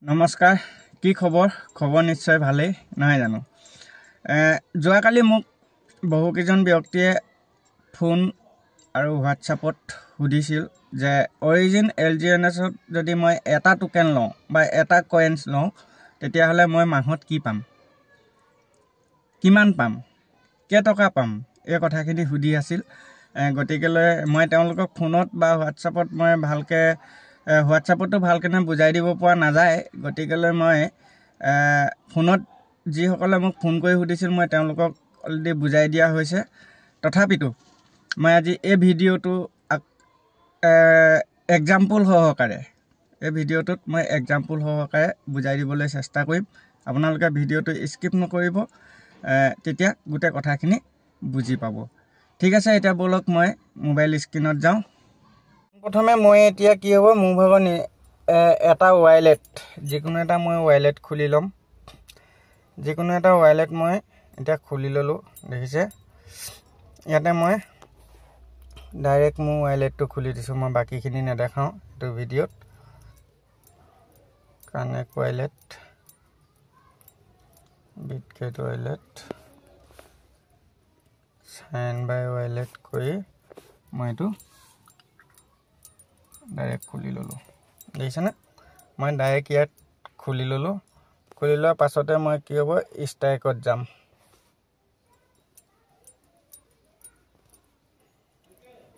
নমস্কাৰ, কি খবৰ? খবৰ নিশ্চয় ভালেই নহয় জানো? যোৱাকালি মোক বহুকেইজন ব্যক্তিয়ে ফোন আৰু হোৱাটছআপত সুধিছিল যে অৰিজিন এল জি এন এছত যদি মই এটা টোকেন লওঁ বা এটা কইনছ লওঁ তেতিয়াহ'লে মই মাহত কি পাম, কিমান পাম, কেইটকা পাম, এই কথাখিনি সুধি আছিল। গতিকেলৈ মই তেওঁলোকক ফোনত বা হোৱাটছআপত মই ভালকৈ, হোৱাটছআপতো ভালকৈ বুজাই দিব পৰা নাযায়। গতিকেলৈ মই ফোনত যিসকলে মোক ফোন কৰি সুধিছিল মই তেওঁলোকক অলৰেডি বুজাই দিয়া হৈছে। তথাপিতো মই আজি এই ভিডিঅ'টো এক্সাম্পল সহকাৰে, এই ভিডিঅ'টোত মই এক্সাম্পল সহকাৰে বুজাই দিবলৈ চেষ্টা কৰিম। আপোনালোকে ভিডিঅ'টো স্কিপ নকৰিব, তেতিয়া গোটেই কথাখিনি বুজি পাব। ঠিক আছে, এতিয়া ব'লক মই মোবাইল স্ক্ৰীণত যাওঁ। প্ৰথমে মই এতিয়া কি হ'ব, মোৰ ভাগৰ এটা ৱাইলেট, যিকোনো এটা মই ৱাইলেট খুলি ল'ম। যিকোনো এটা ৱাইলেট মই এতিয়া খুলি ল'লোঁ, দেখিছে। ইয়াতে মই ডাইৰেক্ট মোৰ ৱাইলেটটো খুলি দিছোঁ, মই বাকীখিনি নেদেখাওঁ এইটো ভিডিঅ'ত। Connect wallet, Bitget wallet, sign by wallet কৰি মই এইটো ডাইৰেক্ট খুলি ল'লোঁ, দেখিছেনে? মই ডাইৰেক্ট ইয়াত খুলি ল'লোঁ। খুলি লোৱাৰ পাছতে মই কি হ'ব, ষ্ট্ৰাইকত যাম।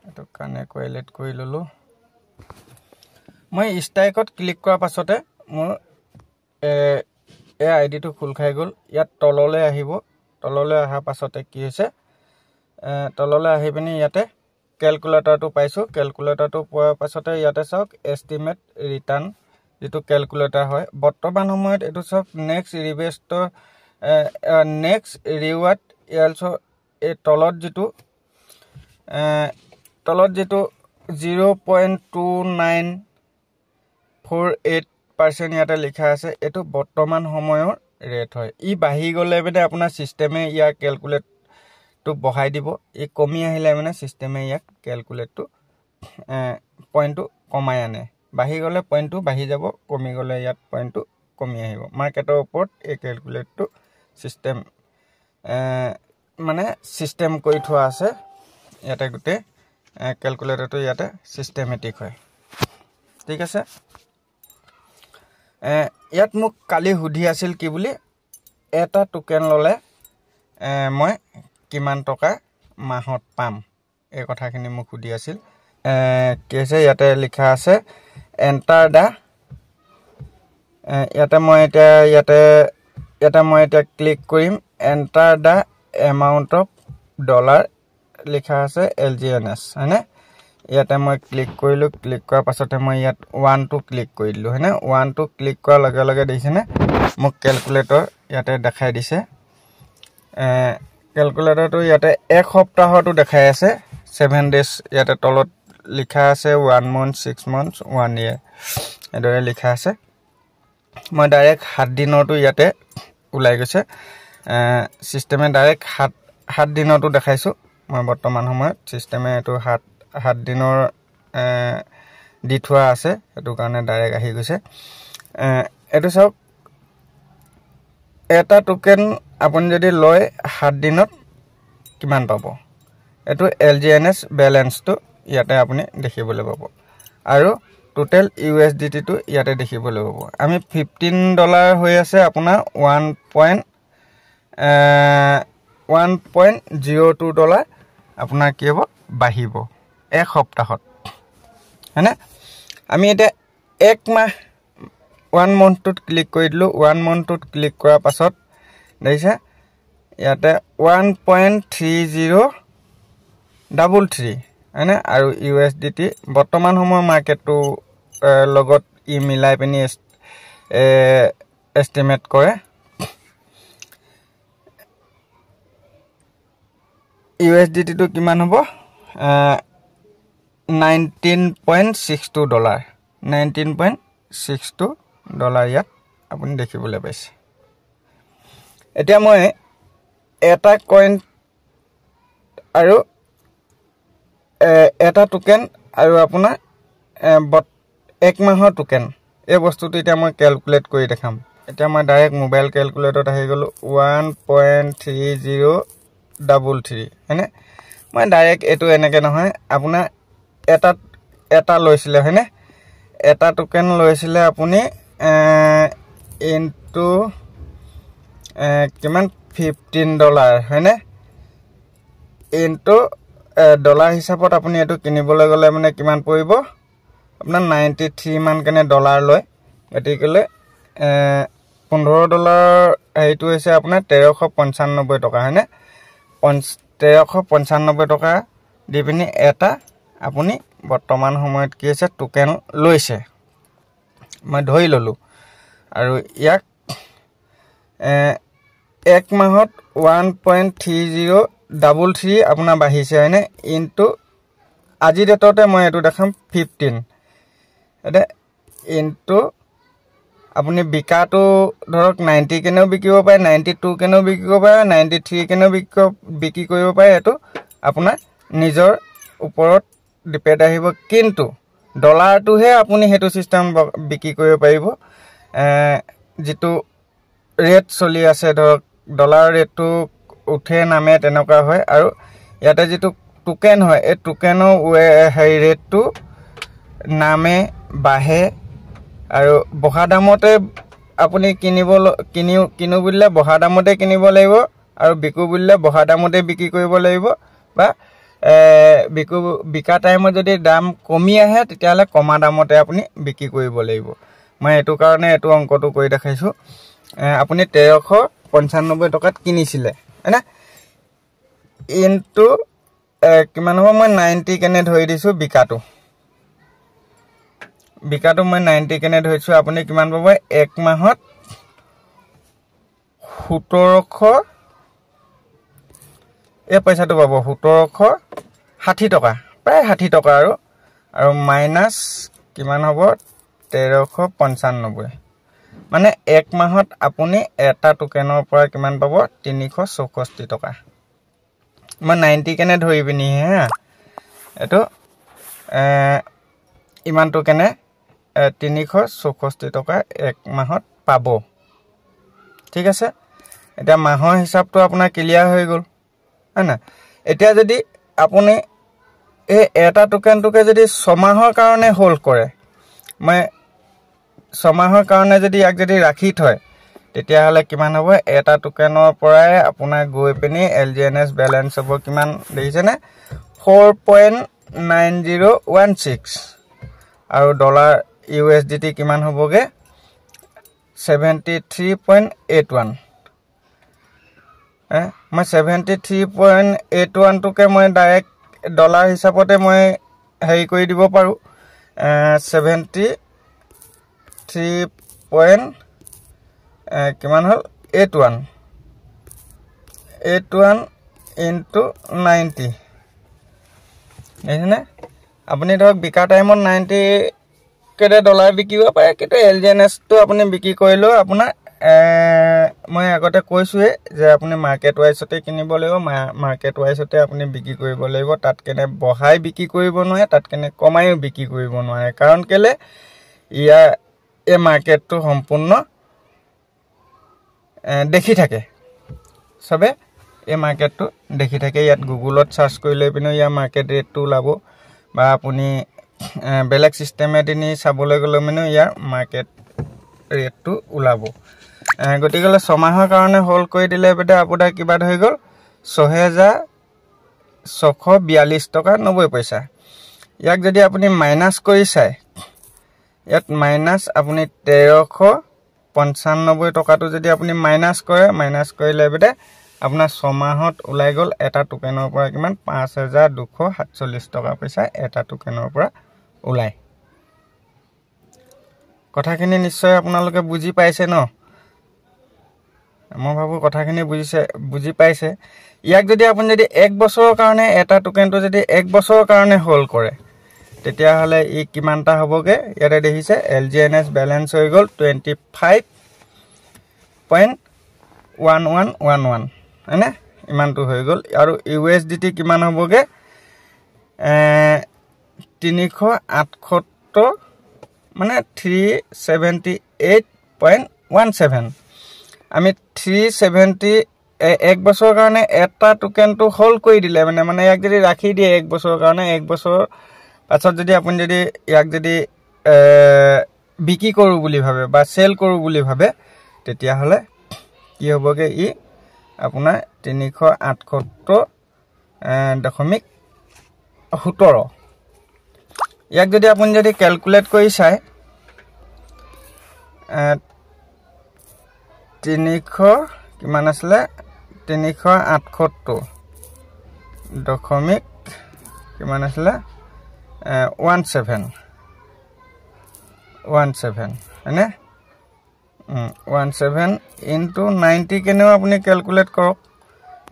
এইটো কানেক্ট ৱাইলেট কৰি ল'লোঁ। মই ষ্ট্ৰাইকত ক্লিক কৰাৰ পাছতে মোৰ এই আই ডিটো খোল খাই গ'ল। ইয়াত তললৈ আহিব। তললৈ অহাৰ পাছতে কি হৈছে, তললৈ আহি পিনি ইয়াতে কেলকুলেটৰটো পাইছোঁ। কেলকুলেটৰটো পোৱাৰ পাছতে ইয়াতে চাওক এষ্টিমেট ৰিটাৰ্ণ যিটো কেলকুলেটৰ হয় বৰ্তমান সময়ত, এইটো চাওক নেক্সট ৰিভেষ্টৰ, নেক্সট ৰিৱাৰ্ড ইয়াৰ এই তলত যিটো 0.2948% ইয়াতে লিখা আছে, এইটো বৰ্তমান সময়ৰ ৰেট হয়। ই বাঢ়ি গ'লে মানে আপোনাৰ ছিষ্টেমে ইয়াৰ কেলকুলেটটো বঢ়াই দিব, ই কমি আহিলে মানে ছিষ্টেমে ইয়াক কেলকুলেটটো পইণ্টটো কমাই আনে। বাঢ়ি গ'লে পইণ্টটো বাঢ়ি যাব, কমি গ'লে ইয়াত পইণ্টটো কমি আহিব। মাৰ্কেটৰ ওপৰত এই কেলকুলেটটো ছিষ্টেম মানে ছিষ্টেম কৰি থোৱা আছে। ইয়াতে গোটেই কেলকুলেটৰটো ইয়াতে ছিষ্টেমেটিক হয়। ঠিক আছে, ইয়াত মোক কালি সুধি আছিল কি বুলি, এটা টোকেন ল'লে মই কিমান টকা মাহত পাম, এই কথাখিনি মোক সুধি আছিল। কি হৈছে, ইয়াতে লিখা আছে এণ্টাৰ the, ইয়াতে মই এতিয়া ইয়াতে মই এতিয়া ক্লিক কৰিম। Enter the amount of dollar লিখা আছে এল জি এন এছ, হয়নে? ইয়াতে মই ক্লিক কৰিলোঁ। ক্লিক কৰাৰ পাছতে মই ইয়াত 1টো ক্লিক কৰি দিলোঁ, হয়নে? 1টো ক্লিক কৰাৰ লগে লগে দেখিছেনে মোক কেলকুলেটৰ ইয়াতে দেখাই দিছে। কেলকুলেটৰটো ইয়াতে এক সপ্তাহতো দেখাই আছে, 7 ডেজ ইয়াতে তলত লিখা আছে, 1 মান্থ, 6 মান্থ, 1 ইয়েৰ এইদৰে লিখা আছে। মই ডাইৰেক্ট 7 দিনৰটো ইয়াতে ওলাই গৈছে। ছিষ্টেমে ডাইৰেক্ট 7 দিনৰটো দেখাইছোঁ মই বৰ্তমান সময়ত। ছিষ্টেমে এইটো 7 দিনৰ দি থোৱা আছে, সেইটো কাৰণে ডাইৰেক্ট আহি গৈছে। এইটো চাওক, এটা টোকেন আপুনি যদি লয় 7 দিনত কিমান পাব, এইটো এল জি এন এছ বেলেঞ্চটো ইয়াতে আপুনি দেখিবলৈ পাব আৰু টোটেল ইউ এছ ডি টিটো ইয়াতে দেখিবলৈ পাব। আমি $15 হৈ আছে আপোনাৰ $1.02 আপোনাৰ কি হ'ব, বাঢ়িব এক সপ্তাহত, হয়নে? আমি এতিয়া এক মাহ 1 মান্থটোত ক্লিক কৰি দিলোঁ। 1 মান্থটোত ক্লিক কৰাৰ পাছত দেখিছে ইয়াতে 1.3033, হয়নে? আৰু ইউ এছ ডি টি বৰ্তমান সময়ৰ মাৰ্কেটটো লগত ই মিলাই পিনি এষ্টিমেট কৰে। ইউ এছ ডি টিটো কিমান হ'ব, $19.62, $19.62 ইয়াত আপুনি দেখিবলৈ পাইছে। এতিয়া মই এটা কইন আৰু এটা টোকেন আৰু আপোনাৰ এক মাহৰ টোকেন এই বস্তুটো এতিয়া মই কেলকুলেট কৰি দেখাম। এতিয়া মই ডাইৰেক্ট মোবাইল কেলকুলেটৰত আহি গ'লোঁ, 1.3033, হয়নে? মই ডাইৰেক্ট এইটো এনেকৈ নহয়, আপোনাৰ এটাত এটা লৈছিলে, হয়নে? এটা টোকেন লৈছিলে আপুনি ইনটু কিমান, $15, হয়নে? ইনটু ডলাৰ হিচাপত আপুনি এইটো কিনিবলৈ গ'লে মানে কিমান পৰিব আপোনাৰ, 93 মান কেনে ডলাৰ লয়। গতিকেলৈ $15 হেৰিটো হৈছে আপোনাৰ 1395 টকা, হয়নে? 1395 টকা দি পিনি এটা আপুনি বৰ্তমান সময়ত কি হৈছে টোকেন লৈছে, মই ধৰি ল'লোঁ। আৰু ইয়াক এক মাহত 1.3033 আপোনাৰ বাঢ়িছে, হয়নে? ইনটু আজিৰ ডেটতে মই এইটো দেখাম 15, এতিয়া ইনটু আপুনি বিকাটো ধৰক 90 কেনেও বিকিব পাৰে, 92 কেনেও বিকিব পাৰে, 93 কেনেও বিক্ৰী কৰিব পাৰে, এইটো আপোনাৰ নিজৰ ওপৰত ডিপেণ্ড আহিব। কিন্তু ডলাৰটোহে আপুনি সেইটো চিষ্টেম বিক্ৰী কৰিব পাৰিব, যিটো ৰেট চলি আছে, ধৰক ডলাৰ ৰেটটো উঠে নামে তেনেকুৱা হয়। আৰু ইয়াতে যিটো টোকেন হয়, এই টোকেনৰ হেৰি ৰেটটো নামে বাঢ়ে, আৰু বঢ়া দামতে আপুনি কিনো বুলিলে বঢ়া দামতে কিনিব লাগিব, আৰু বিকো বুলিলে বঢ়া দামতে বিক্ৰী কৰিব লাগিব, বা বিকা টাইমত যদি দাম কমি আহে তেতিয়াহ'লে কমা দামতে আপুনি বিক্ৰী কৰিব লাগিব। মই এইটো কাৰণে এইটো অংকটো কৰি দেখাইছোঁ। আপুনি 1395 টকাত কিনিছিলে, হয়নে? ইনটু কিমান হ'ব, মই 90 কেনে ধৰি দিছোঁ, বিকাটো মই 90 কেনে ধৰিছোঁ। আপুনি কিমান পাব এক মাহত, 1700, এই পইচাটো পাব 1760 টকা, প্ৰায় 60 টকা। আৰু মাইনাছ কিমান হ'ব, 1395, মানে এক মাহত আপুনি এটা টোকেনৰ পৰা কিমান পাব, 364 টকা। মই 90 কেনে ধৰি পিনি হা, এইটো ইমানটো কেনে 364 টকা এক মাহত পাব। ঠিক আছে, এতিয়া মাহৰ হিচাপটো আপোনাৰ ক্লিয়াৰ হৈ গ'ল, হয় নাই? এতিয়া যদি আপুনি এই এটা টোকেনটোকে যদি ছমাহৰ কাৰণে হোল্ড কৰে, মই ছমাহৰ কাৰণে যদি ইয়াক যদি ৰাখি থয়, তেতিয়াহ'লে কিমান হ'ব, এটা টোকেনৰ পৰাই আপোনাৰ গৈ পিনি LGNS balance হ'ব কিমান দেখিছেনে, 4.9016, আৰু ডলাৰ USDT কিমান হ'বগৈ, 73.81। মই 73.81টোকে মই ডাইৰেক্ট ডলাৰ হিচাপতে মই হেৰি কৰি দিব পাৰোঁ, 73 পইণ্ট কিমান হ'ল, 81, 81 ইনটু 90, দেখিছেনে? আপুনি ধৰক বিকা টাইমত 90 কেনে ডলাৰ বিকিব পাৰে, কিন্তু LGNSটো আপুনি বিক্ৰী কৰিলেও আপোনাৰ, মই আগতে কৈছোঁৱেই যে আপুনি মাৰ্কেট ৱাইজতে কিনিব লাগিব, মাৰ্কেট ৱাইজতে আপুনি বিক্ৰী কৰিব লাগিব, তাত কেনে বঢ়াই বিক্ৰী কৰিব নোৱাৰে, তাত কেনে কমায়ো বিক্ৰী কৰিব নোৱাৰে। কাৰণ কেলৈ, ইয়াৰ এই মাৰ্কেটটো সম্পূৰ্ণ দেখি থাকে চবে, এই মাৰ্কেটটো দেখি থাকে। ইয়াত গুগলত চাৰ্চ কৰি লৈ পিনেও ইয়াৰ মাৰ্কেট ৰেটটো ওলাব, বা আপুনি বেলেগ চিষ্টেমেদি নি চাবলৈ গ'লে মানে ইয়াৰ মাৰ্কেট ৰেটটো ওলাব। গতিকেলৈ ছমাহৰ কাৰণে হোল্ড কৰি দিলে বোলে আপোনাৰ কিবা হৈ গ'ল 6642 টকা 90 পইচা। ইয়াক যদি আপুনি মাইনাছ কৰি চায়, ইয়াত মাইনাছ আপুনি 1395 টকাটো যদি আপুনি মাইনাছ কৰে, মাইনাছ কৰিলে বোলে আপোনাৰ ছমাহত ওলাই গ'ল এটা টোকেনৰ পৰা কিমান, 5247 টকা পইচা এটা টোকেনৰ পৰা ওলায়। কথাখিনি নিশ্চয় আপোনালোকে বুজি পাইছে ন? মই ভাবোঁ কথাখিনি বুজি পাইছে। ইয়াক যদি আপুনি যদি এক বছৰৰ কাৰণে এটা টোকেনটো যদি এক বছৰৰ কাৰণে হোল্ড কৰে, তেতিয়াহ'লে ই কিমানটা হ'বগৈ, ইয়াতে দেখিছে LGNS balance হৈ গ'ল 25.1111, হয়নে? ইমানটো হৈ গ'ল। আৰু USDT কিমান হ'বগৈ, 378 মানে 378.17। আমি 370 এক বছৰৰ কাৰণে এটা টোকেনটো হোল্ড কৰি দিলে মানে মানে ইয়াক যদি ৰাখি দিয়ে এক বছৰৰ কাৰণে, এক বছৰৰ পাছত যদি আপুনি যদি ইয়াক যদি বিক্ৰী কৰোঁ বুলি ভাবে বা চেল কৰোঁ বুলি ভাবে, তেতিয়াহ'লে কি হ'বগৈ, ই আপোনাৰ 378.17। ইয়াক যদি আপুনি যদি কেলকুলেট কৰি চায়, 300 কিমান আছিলে, 378 দশমিক কিমান আছিলে, 17 17 হয়নে, 17 ইনটু 90 কেনেও আপুনি কেলকুলেট কৰক।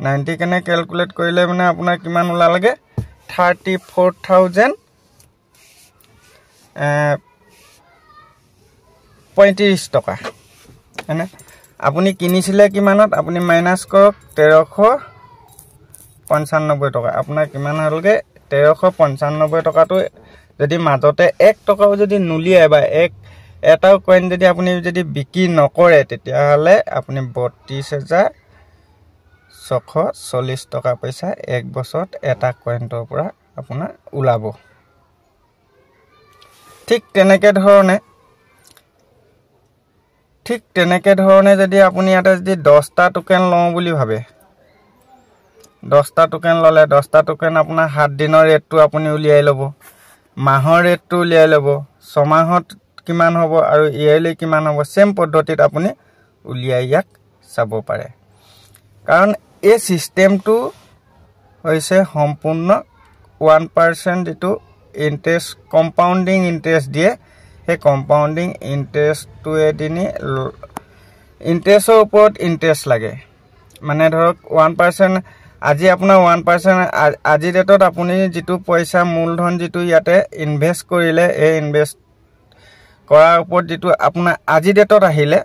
90 কেনে কেলকুলেট কৰিলে মানে আপোনাৰ কিমান ওলালেগৈ, 34,035 টকা হয়নে। আপুনি কিনিছিলে কিমানত, আপুনি মাইনাছ কৰক 1395 টকা, আপোনাৰ কিমান হ'লগৈ, 1395 টকাটো যদি মাজতে 1 টকাও যদি নুলিয়ায় বা এটাও কইন যদি আপুনি যদি বিক্ৰী নকৰে, তেতিয়াহ'লে আপুনি 32,640 টকা পইচা এক বছৰত এটা কইনটোৰ পৰা আপোনাৰ ওলাব। ঠিক তেনেকে ধৰণে যদি আপুনি ইয়াতে যদি 10টা টোকেন লওঁ বুলি ভাবে, 10টা টোকেন ল'লে 10টা টোকেন আপোনাৰ 7 দিনৰ ৰেটটো আপুনি উলিয়াই ল'ব, মাহৰ ৰেটটো উলিয়াই ল'ব, ছমাহত কিমান হ'ব আৰু ইয়েৰলি কিমান হ'ব, ছেম পদ্ধতিত আপুনি উলিয়াই ইয়াক চাব পাৰে। কাৰণ এই ছিষ্টেমটো হৈছে সম্পূৰ্ণ 1% যিটো ইণ্টাৰেষ্ট, কম্পাউণ্ডিং ইণ্টাৰেষ্ট দিয়ে, সেই কম্পাউণ্ডিং ইণ্টাৰেষ্টটোৱে দিনি ইণ্টাৰেষ্টৰ ওপৰত ইণ্টাৰেষ্ট লাগে। মানে ধৰক 1% আজি আপোনাৰ 1% আজিৰ ডেটত আপুনি যিটো পইচা মূলধন যিটো ইয়াতে ইনভেষ্ট কৰিলে, এই ইনভেষ্ট কৰাৰ ওপৰত যিটো আপোনাৰ আজিৰ ডেটত আহিলে,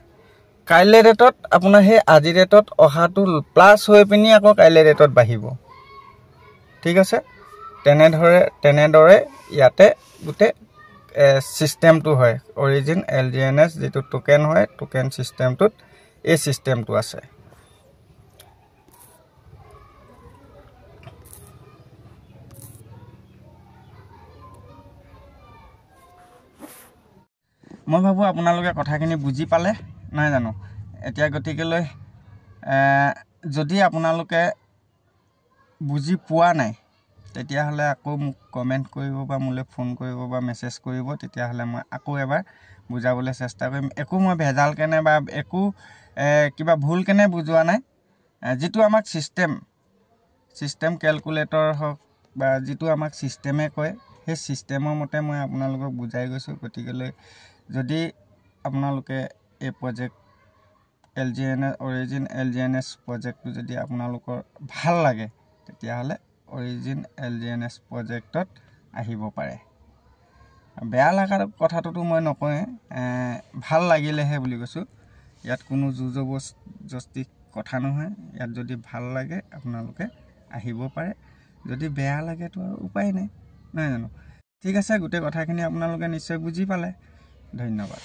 কাইলৈ ডেটত আপোনাৰ সেই আজিৰ ডেটত অহাটো প্লাছ হৈ পিনি আকৌ কাইলৈ ডেটত বাঢ়িব। ঠিক আছে, তেনেদৰে ইয়াতে গোটেই ছিষ্টেমটো হয়। অৰিজিন LGNS যিটো টোকেন হয়, টোকেন ছিষ্টেমটোত এই ছিষ্টেমটো আছে। মই ভাবোঁ আপোনালোকে কথাখিনি বুজি পালে, নহয় জানো? এতিয়া গতিকেলৈ যদি আপোনালোকে বুজি পোৱা নাই, তেতিয়াহ'লে আকৌ মোক কমেণ্ট কৰিব বা মোলৈ ফোন কৰিব বা মেছেজ কৰিব, তেতিয়াহ'লে মই আকৌ এবাৰ বুজাবলৈ চেষ্টা কৰিম। একো মই ভেজাল কেনে বা একো কিবা ভুল কেনে বুজোৱা নাই। যিটো আমাক ছিষ্টেম কেলকুলেটৰ হওক বা যিটো আমাক ছিষ্টেমে কয়, সেই ছিষ্টেমৰ মতে মই আপোনালোকক বুজাই গৈছোঁ। গতিকেলৈ যদি আপোনালোকে এই প্ৰজেক্ট LGNS origin LGNS প্ৰজেক্টটো যদি আপোনালোকৰ ভাল লাগে, তেতিয়াহ'লে অৰিজিন LGNS প্ৰজেক্টত আহিব পাৰে। বেয়া লগাৰ কথাটোতো মই নকওঁৱে, ভাল লাগিলেহে বুলি কৈছোঁ। ইয়াত কোনো জোৰ জবৰদস্তি কথা নহয়। ইয়াত যদি ভাল লাগে আপোনালোকে আহিব পাৰে, যদি বেয়া লাগেতো আৰু উপায় নাই, নহয় জানো? ঠিক আছে, গোটেই কথাখিনি আপোনালোকে নিশ্চয় বুজি পালে। ধন্যবাদ।